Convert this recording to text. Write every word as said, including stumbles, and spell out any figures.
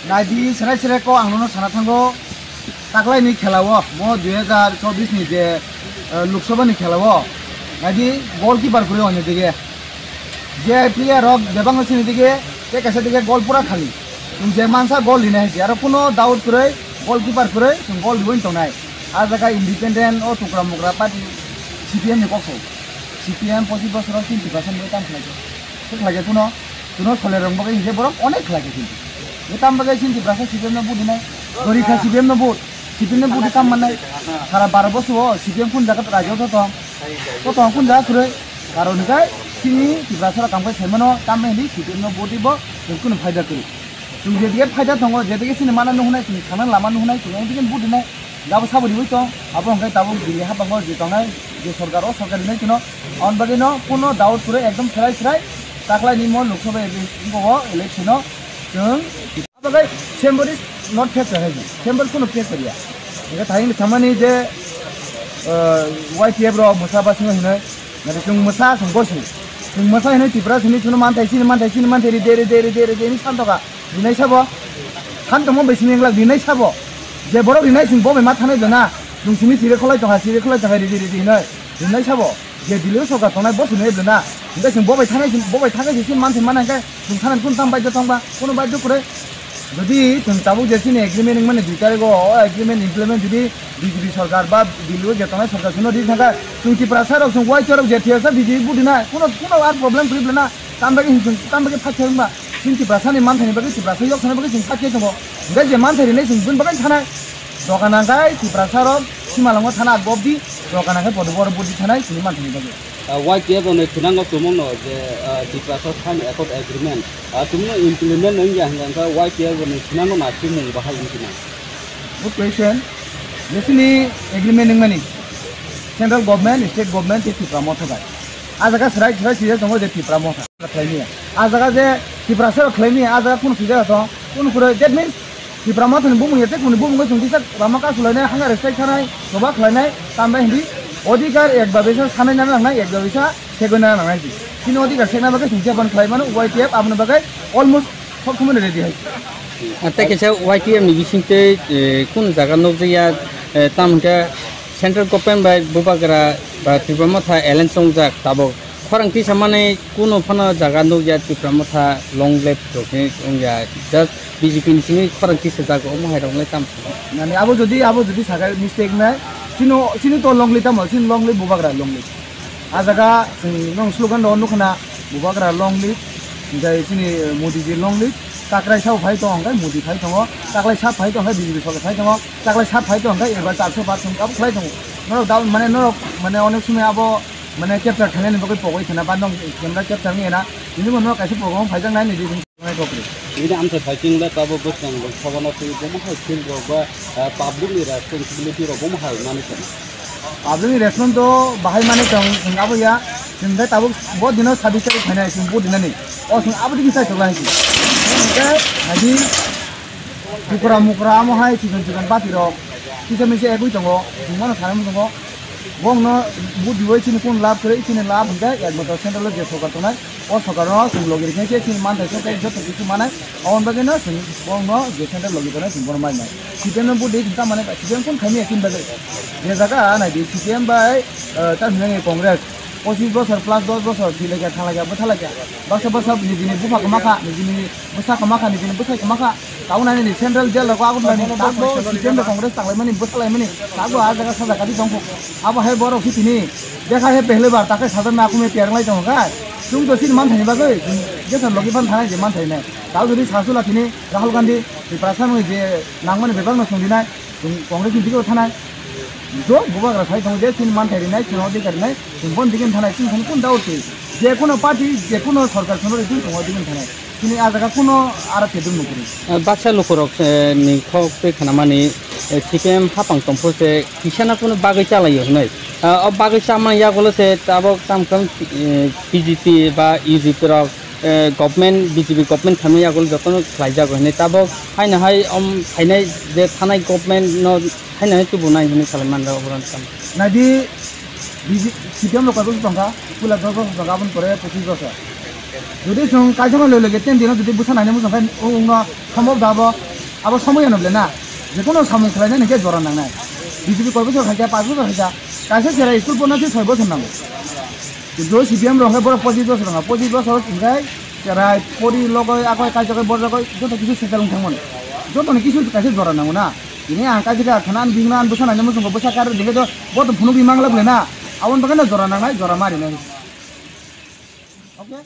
Naidi, serai serai ko ang nono sana thango, taklaini khelao, mo dui hazar chobbish ni je, eh, Lok Sabha ni khelao, naidi, goalkeeper kwrwi hwnwi dige. Je player rok bebak no sini dige, tei kaisa dige goal pura khali. Chwng je mansa goal rina hai se, aro kuno doubt kwrwi, goalkeeper kwrwi, chwng goal riwi tongnai. A jaga independent o tukra mukra party C P M ni kok sai. C P M pochis bosor o chini Tiprasa ni bagwi tamo khlai khe. Khe khlai khe kuno, kuno soler rok bagwi hinkhe borok onek khlai khe chini. Bo tamo bagwi chini Tiprasa C P M no vote rinai. Gori kha C P M no vote. C P M no vote tamo mannai. Sara baro bosor o C P M kun jaga rajyo to tong. To tong kun jaga kwrwi. Karon hinkhe chini Tiprasa rok kam khai sai mano, tamo hindi C P M no vote bo kuno phaida kwrwi. Chwng jedige phaida tongo, jedige chini mana nuhunai, chini thangna lama nuhunai, chwng ongdigi vote rinai. Jabo sabo riwi tong, abo hwnkhe tabuk Delhi habango je tongnai, je sorkar, o sorkar rinai chwngno. Aboni bagwino kuno doubt kwrwi, ekdom swrai swrai taklaini mo Lok Sabha ele-, o election o chwng. Abo khe chamber is not fair, chamber kuno fair ya. Hwnkhe thangwi thangmani je, uh, Y T F rok mwsa basingno hinoi, naithe chwng mwsa chwng bosi. Chwng mwsa hinoi Tripura sini chwngno manthai, chini manthai, chini manthai, ride, ride, ride, ride, hinwi santoka. Rinai sabo? Than tongmo bai simi wngla rinai sabo? Je borok rinai chwng bo bai ma thanai dona. Chwng simi sire kholai tongkha, sire kholai tongkha, ridi ridi hinoi. Rinai sabo? Je Delhi o sorkar tongnai bo simi wngla na. Hinkhe chwng bo bai thanai, bo bai thanai se sini manthai mana hinkhe chwng thanai kun tam baidya tongba? Kuno baidya kwrwi. Jodi chwng tabuk je chini agreement wngmani dui tarikh o, o agreement implement jodi B J P sorkar ba Delhi o je tongnai sorkar chwngno ri thangkha, chwng Tiprasa rok chwng Y T F rok je thiyasa B J P budina, kuno, kuno ar problem kwrwi bwlana. Tam bagwi chwng, tam bagwi phaikhe wngba? Chini Tiprasani manthaini bagwi, Tiprasa yoksani bagwi chwng phaikhe tongo. Hinkhe je manthai rinai chwng bini bagwi thanai. Doga nangkhai Tiprasa rok simalongo thana gobdi, doga nangkhai podo boro budi thanai chini manthaini bagwi. Ah, Y T F ni khwnango tumungno je, ah, Tiprasa sign accord agreement, ah, tumungno implement wngya hwnka hwnkhe Y T F ni khwnango na simung bahai wngkhe na. Good question. Jesini agreement wngmani central government, state government tei Tipra Motha bai. A jaga swrai swrai swijak tongo je Tipra Motha khlaimaya. A jaga je Tiprasa rok khlaimaya, a jaga kunu swijak tong, kunu kwrwi. That means Tipra Motha ni bumung ya tei kunu bumung chwng kisa lama kasu lainai, hanga respect khanai, choba khlainai, tambai hindi odhikar ek babisa sanai nana nangnai, ek babisa segoi nana nangnai di. Chini odhikar segna bagwi chwng jephanu khlai mano, Y T F aboni bagwi almost sob somoi ready hai. Ah, tei kaisa Y T F ni bisingtwi, eh, kunu jaga nukjakya, eh, tamo hwnkhe central government bai Bubagra ba Tipra Motha alliance wngjak tabuk. Khorang tisa mani kunu phano jaga nukya Tipra Motha long live rokni wngya. Just B J P ni simi khorang tisa jaga omo hai roknai tamo. Nani abo jodi, abo jodi sakai mistake nai. Chino, chini to long live tamo, chini long live Bubagra long live. A jaga chwng nong slogan rok nukha na, Bubagra long live, hwnkhe chini Modi ji long live, taklai sabo phai tongo hwnkhe Modi phai tongo, taklai sab phai tongo hwnkhe B J P sorkar phai tongo, taklai sab phai tongo hwnkhe ebar charso bar song kabo khlai tongo. Norok da mane norok mane onek somoi abo mane capture khainani bagwi pogwi khna ba nong camera capture wngya na, tini bo norok kaisa program phaijaknai ni. Bini amchai phaikhe wngkha tabuk bwskango sabana twi bomo hai field rok ba, ah, public ni responsibility rok bomo hai manwi tong. Public ni response to bahai manwi tong, chwng abo ya, chwng khe tabuk bo dino sabis tarik phainai chwng vote rinani. O chwng abo digi chai tokla hai se. Hwnkhe nadi bukra mukra amo hai chikon chikon bati rok kisa misa egwi tongo, chwng mano sanai tongo. Bongno vote riwi chini kun lab kwrwi, chini lab hwnkhe ekmato central o je sorkar tongnai. O sorkar no chwng logi rikhe se chini manthai sokhe joto kisu manai. Aboni bagwi no chwng bongno je center logi tongnai chwng bono mai mai. C P M no vote di chwng ta manai C P M kun khaimya chini bagwi. Je jaga nai di C P M bai, eh, ta hinwi Congress. Pochis bosor plus dos bosor thwi laikha, thang laikha, bwtha laikha. Baksa baksa nijini bupha kwma kha, nijini bwsa kwma kha, nijini bwsai kwma kha. Tabuk nai nini central jail rok aboni bai ni tabuk C P M bai Congress tanglaimani bwsalaimani tabuk a jaga saja kati tongkho. Abo hai borok si tini dekha he pehle bar takai saja na kume piarnglai tongo kha. Chwng to chini manthai ni bagwi chwng jesa logi phan thanai je manthai nai. Tabuk jodi sasula tini Rahul Gandhi Tiprasa mani je nangmani bebak no songdi nai chwng Congress ni digi thanai. Jo bubagra sai tongo je chini manthai rinai chwng odhikar rinai chwng bon digi thanai chwng thani kun daur twi. Je kuno party je kuno sorkar kuno ri chwng odhikar thanai. Chini a jaga kuno aro tebul nukri. Ah, baksa lukurok, eh, ni khok twi khanamani, eh, C P M hapang tongphuru se kisana kuno bagwi chalaio hinwi. Ah, o bagwi chamani yagulo se tabok tamkam, eh, B J P ba U J P rok, eh, government, B J P government khamni yagulo jotono khlaijago hinwi. Tabok haino hai om phainai je thanai government no haino hai tubunai hinwi salai manjak oborok tamo. Naidi B J P, C P M rok kaisa tongkha, puila dos bosor tongkha, aboni pore pochis bosor. Jodi chwng kaisa ma loi loi ten dino jodi bwsa nainai muchung khai wngno sombhob da bo, abo somoy ano bole na. Jekono samung khlainai hwnkhe jora nangnai. B J P koi bosor khaikha, pash bosor khaikha. Kaisa cherai school porna se soi bosor nango. Kintu C P M rok hwnkhe borok pochis bosor wngkha, pochis bosor hwnkhe cherai pori logoi akoi kaisa koi borok joto kisu settle wng thangmani. Jotono kisu kaisa jora nango na. Tini ang kaisa khe khana an bihikna an bwsa nainai muchung bo bwsa kar hwnkhe to bo to phunukgwi mangla bole na. Aboni bagwi no jora nangnai, jora ma rinai. Okay?